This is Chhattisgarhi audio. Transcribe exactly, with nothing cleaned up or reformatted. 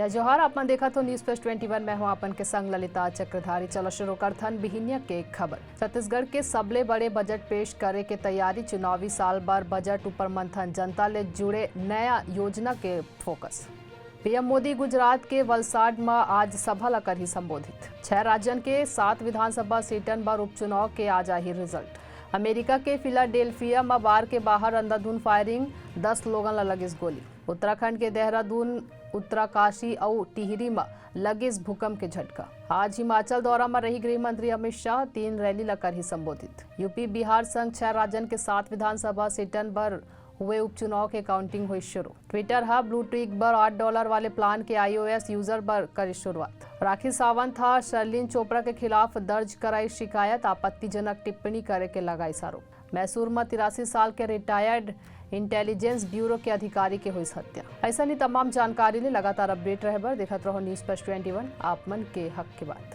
जोहार, आप मन देखत हो News Flash twenty one, मैं हूं आपन के संग ललिता चक्रधारी। चलो शुरू करथन बिहिनिया के खबर। छत्तीसगढ़ के सबले बड़े बजट पेश करे के तैयारी, चुनावी साल बर बजट ऊपर मंथन, जनता ले जुड़े नया योजना के फोकस। पीएम मोदी गुजरात के वलसाड म आज सभा ल करही संबोधित। छह राज्यन के सात विधानसभा सीटन बर उपचुनाव के आज आही रिजल्ट। अमेरिका के फिलाडेल्फिया म बार के बाहर अंधाधुन फायरिंग, दस लोगन ल लगिस गोली। उत्तराखंड के देहरादून, उत्तरकाशी अउ टिहरी म लगिस भूकंप के झटका। आज हिमाचल दौरा म रही गृह मंत्री अमित शाह, तीन रैली ल करही संबोधित। यूपी बिहार संग छह राज्यन के सात विधानसभा सीटन बर हुए उपचुनाव के काउंटिंग हुई शुरू। Twitter ह blue tick बर आठ डॉलर वाले प्लान के iOS यूजर बर करी शुरुआत। राखी सावंत ह शर्लिन चोपड़ा के खिलाफ दर्ज कराई शिकायत, आपत्तिजनक टिप्पणी करे के लगाइस आरोप। मैसूर म तिरासी साल के रिटायर्ड इंटेलिजेंस ब्यूरो के अधिकारी के होइस हत्या। ऐसा ही तमाम जानकारी ले लगातार अपडेट रहे बर देखत रहो News Flash twenty one, आप मन के हक के बात।